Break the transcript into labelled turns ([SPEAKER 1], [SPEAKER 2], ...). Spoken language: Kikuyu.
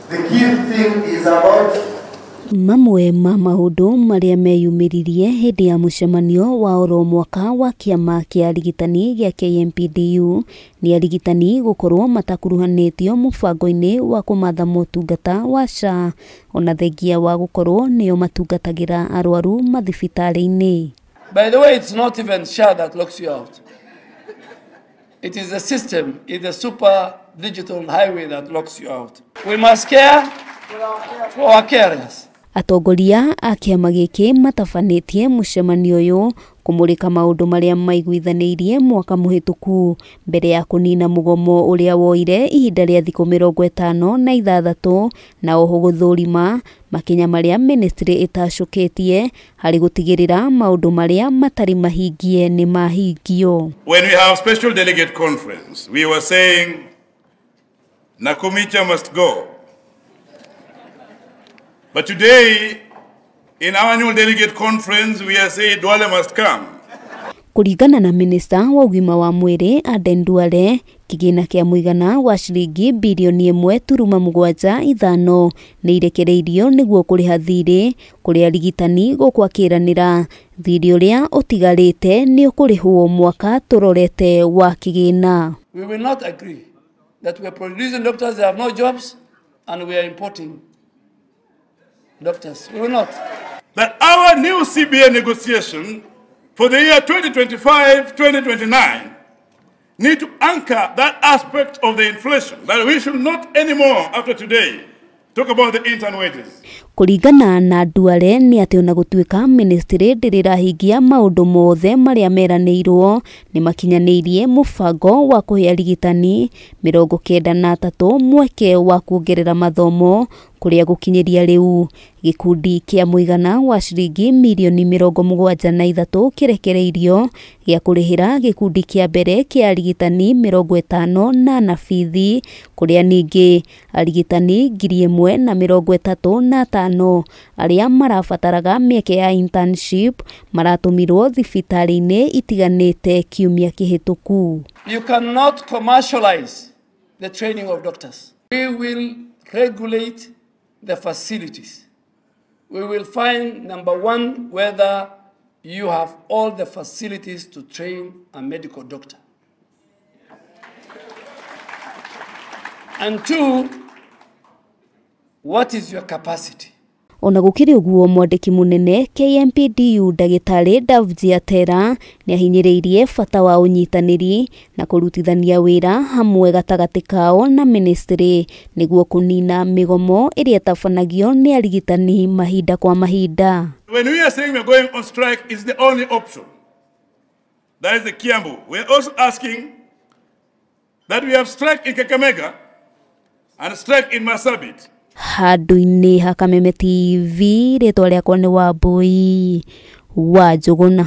[SPEAKER 1] The key thing is about
[SPEAKER 2] Mamwe ma maũndũ marĩa meyumĩririe hĩndĩ ya mũcemanio wa oro mwaka wa kĩama kĩa arigitani gĩa KMPDU nĩ arigitani gũkorwo matakuruhanĩtio mũbango-inĩ wa kũmatha motungata wa SHA ona thengia wa gũkorwo nĩo matungatagĩra arwaru mathibitarĩ-inĩ.
[SPEAKER 3] By the way, it's not even SHA that locks you out. It is the system, it's the super digital highway that locks you out. We must care for our carers.
[SPEAKER 2] Atongoria a kĩama gĩkĩ matabanĩtie mũcemanio ũyũ kũmũrĩka maũndũ marĩa maiguithanĩirie mwaka mũhĩtũku mbere ya kũnina mũgomo ũrĩa woire ihinda rĩa thikũ 56 na oho gũthũrima makinya marĩa ministry ĩtacũkĩtie harĩ gũtigĩrĩra maũndũ marĩa matarĩ mahingie nĩ mahingio.
[SPEAKER 4] When we have special delegate conference, we were saying Nakhumicha must go. But today, in our annual delegate conference, we are saying Duale must come.
[SPEAKER 2] Kũringana na minista wa ũgima wa mwĩrĩ Aden Duale, kĩgĩna kĩa mũigana wa ciringi birioni 1.75 nĩ irekereirio nĩguo kũrĩha thirĩ kũrĩ arigitani gũkũ akĩranĩra thirĩ ũrĩa ũtigarĩte nĩ ũkũrĩhwo mwaka tũrorete wa kĩgĩna.
[SPEAKER 3] We will not agree that we are producing doctors that have no jobs and we are importing doctors. We will not.
[SPEAKER 4] That our new CBA negotiation for the year 2025-2029 need to anchor that aspect of the inflation, that we should not anymore after today talk about the intern wages.
[SPEAKER 2] Kũringana na Duale nĩ atĩ ona gũtuĩka ministry ndĩrĩrahingia maũndũ mothe marĩa meranĩirwo nĩ makinyanĩirie mũbango wa kũhe arigitani 93 mweke wa kuongerera mathomo kũrĩa gũkinyĩria rĩu gĩkundi kĩa mũigana wa ciringi mirioni 73 kĩrekereirio gĩa kũrĩhĩra gĩkundi kĩa mbere kĩa arigitani 50 na nabithi kũrĩa ningĩ arigitani 1,035 arĩa marabataraga mĩeke ya internship maratũmirwo thibitarĩ-inĩ itiganĩte kiumia kĩhĩtũku.
[SPEAKER 3] You cannot commercialize the training of doctors. We will regulate the facilities. We will find, number one, whether you have all the facilities to train a medical doctor. And two, what is your capacity?
[SPEAKER 2] Ona gũkĩrĩ ũguo mwandĩki mũnene KMPDU ndagĩtarĩ Davji Atera nĩahinyĩrĩirie bata wa ũnyitanĩri na kũrutithania wĩra hamwe gatagatĩ kao na ministry nĩguo kũnina mĩgomo ĩrĩa ĩtabanagio nĩ arigitani mahinda kwa mahinda.
[SPEAKER 4] When we are saying we are going on strike, it's the only option. That is the Kiambu. We are also asking that we have strike in Kakamega and strike in Marsabit.
[SPEAKER 2] Handũ-inĩ ha Kameme TV, rĩtwa rĩakwa nĩ Wambui wa Njũgũna.